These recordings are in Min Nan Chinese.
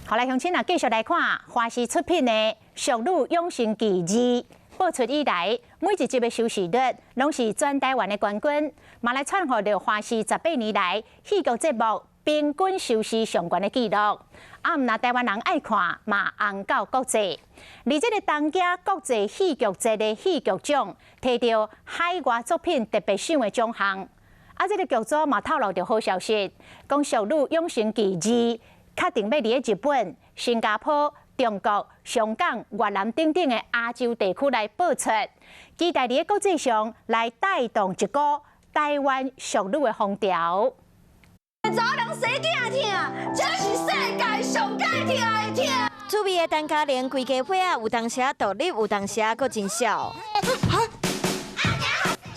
好來，鄉親啊，繼續來看華視出品的《俗女養成記二》播出以來，每一集的收視率攏是全台灣的冠軍，嘛來創予著華視18年來戲劇節目平均收視上懸的紀錄。啊，毋但台灣人愛看，嘛紅到國際。而這個東京國際戲劇節的戲劇獎，提著海外作品特別賞的獎項。啊，這個劇組嘛透露著好消息，講《俗女養成記二》確定欲佇咧日本、新加坡、中國、香港、越南等等的亞洲地區來播出，期待佇咧國際上來帶動一股台灣俗女的風潮。查某人生囝疼，這是世界上蓋疼的疼。趣味的陳嘉玲，規家伙仔有當時獨立，有當時閣真痟。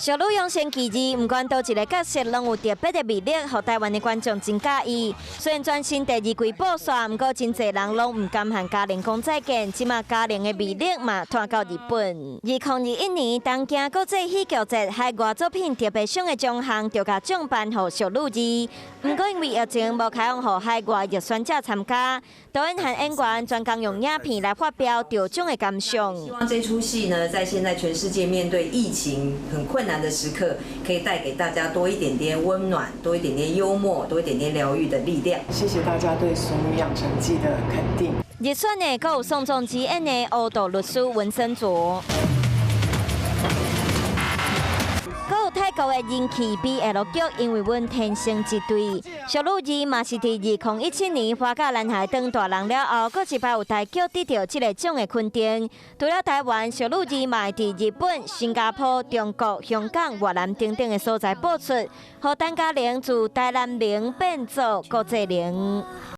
俗女養成記二，毋管佗一个角色，攏有特別的魅力，予台灣的觀眾真佮意。雖然轉新第二季播煞，毋過真濟人攏毋甘和嘉玲講再見。這馬嘉玲的魅力嘛，傳到日本。2021年東京國際戲劇節海外作品特別賞的獎項，就共獎頒予俗女二。毋過因為疫情無開放予海外入選者參加，導演和演員專工用影片來發表得獎的感想。希望這齣戲呢，在現在全世界面對疫情很困難的時刻，可以帶給大家多一點點溫暖，多一點點幽默，多一點點療癒的力量。謝謝大家對《俗女養成記》的肯定。入選的閣有宋仲基演的烏道律師文森卓。閣有泰國的人氣 BL 劇，因為阮天生一對，俗女二嘛是佇2017年花甲男孩當大人了後，閣一擺有台劇得著這个獎的肯定。除了台灣，俗女二嘛會佇日本、新加坡、中國、香港、越南等等的所在播出，予陳嘉玲自台南伶變做國際伶。